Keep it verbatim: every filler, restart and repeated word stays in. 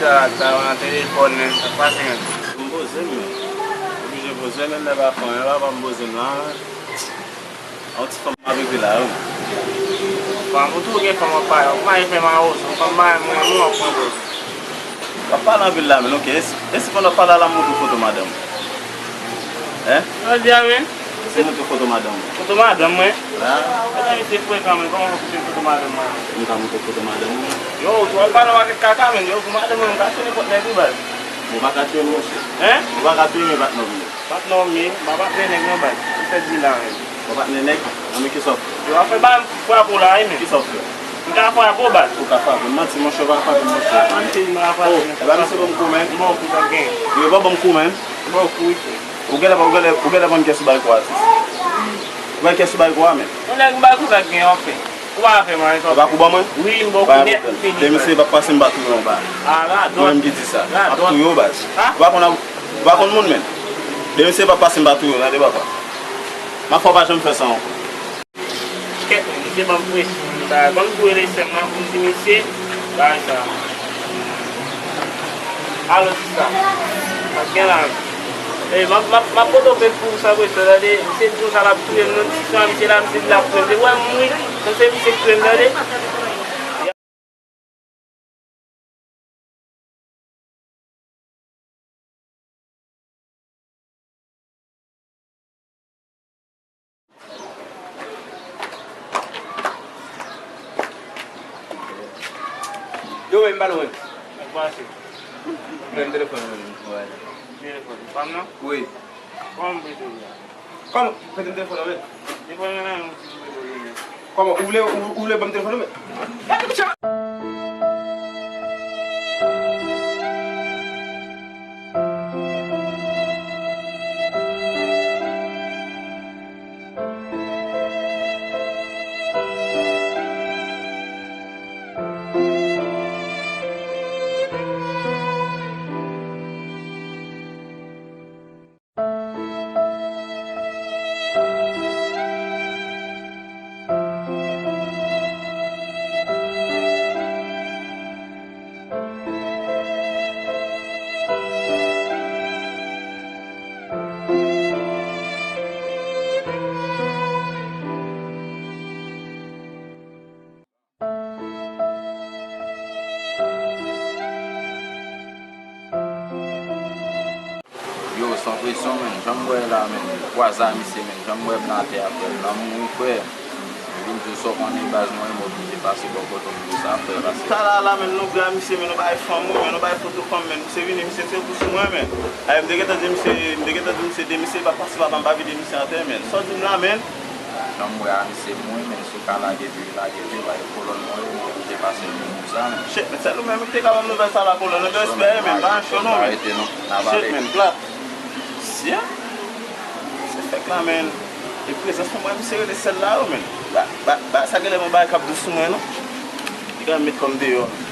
Sa, sa, nan telefòn, men, sa k pase, men? M poze m, men. Oblije poze m, men, lè pa fè anyen, papa m poze m la, men. Yon ti fanm m ap regle la, wi. Fanm, ou tou gen fanm w ap pale, ou pa fè m a ozo, fanm ba mwen, mwen, mwen, mwen, mwen. W ap pale anpil la, men, oke. E si, e si pandan w ap pale la, m montre w foto madanm ou? Hein? Sa w di a, men? Misye montre foto madanm ou. Foto madanm mwen? La. Mezanmi, misye frekan, men. Kòman pou montre foto madanm mwen? M ka montre foto madanm ou? Yo, ou ap pale yon pakèt kaka, men. Yo, pou madanm mwen, m ka touye nenpòt nèg, wi, baz. Ou pa ka touye m, monchè. Hein? Ou pa ka touye m, patnè m. Patnè w, men, m pa patnè nèg, non, baz. Ou fè di la, men. Ou pa patnè nèg? Nan men ki sòf. Yo, w ap fè ba m frape w la, wi, men. Ki sòf, frè? M ka frape w, baz. Ou ka frape m. Manti, monchè, ou pa frape m, monchè. Manti, m pa frape w. Oh, e pa misye ban m kou, men. M ba w kou, sa gen. Yo, pa ban m kou, men. M ba w kou, wi, frè. Ou genlè, ou genlè, ou genlè pran kè sou balkon, atis. Ou pran kè sou balkon a, men. Yon nèg m ba l kou, sa gen, anfen. Ou pa fè m anyen, tonton. Ou pa kou ban mwen? Wi, m ba w kou nèt, m fini. Demen si pa pase, m pa touye w anba. A, radòt. Mwen menm ki di sa. M ap touye w, baz. Ou pa konn, ou pa konn moun, men. Demen si pa pase, m pa touye w, tande, papa. M ap fè w pa janm fè sa ankò. Kèt, misye ban m presyon, bagay. Ban m tou rele sè m nan pou m di misye bagay sa. Alo, sista. Sa k gen la? E, m ap, m ap, m ap pote w pent pou ou san presyon, tande. Misye di konsa l ap touye m, non, sista, misye la, misye di l ap touye m. Se wè m mouri, se misye k touye m, tande. Yo, men, m pa lwen. Sa k pase? Pran telefòn mwen, mwen. Telefòn pa m nan? Wi. Kòman m prete w li a? Kòman? Prete m telefòn nan men. Telefòn nan nan men, ou di m prete w li men. Kòman? Ou vle, ou, ou vle ban m telefòn nan men? Yo, san presyon, menn. Jan m wè la, menn. Kwaze a misye, menn. Jan m wè m la atè a, frè m. Nan mouri, frè. M vin di w sa w konnen, baz, mwen, m oblije pase bò kote w pou sa, frè, pase. Sa la, la, menn, nou bra misye, menn, nou bay fanm, wi, menn, nou bay foto fanm, menn. Misye vini, misye tire kou sou mwen, menn. Ay, m te gentan di misye, m te gentan di misye, de misye pa pase, papa m pa vide misye atè, menn. Sa w di m la, menn? Jan m wè a, misye mouri, menn. Si w ka lage pi, lage pi, bay kolòn mwen, mwen oblije pase l pou sa, men. Shit, men sèl ou menm ki te ka ban m nouvèl sa la, kolòn. Anpil respè, men, pa cho non, men. Shit, men, plat. Sye. Se fèk la, men. E prezans mwen, mwen, misye rele sèl la, yo, men. Ba, ba, ba, sa genlè mwen bagay k ap dous sou mwen, non. Li ka met kò m deyò, men.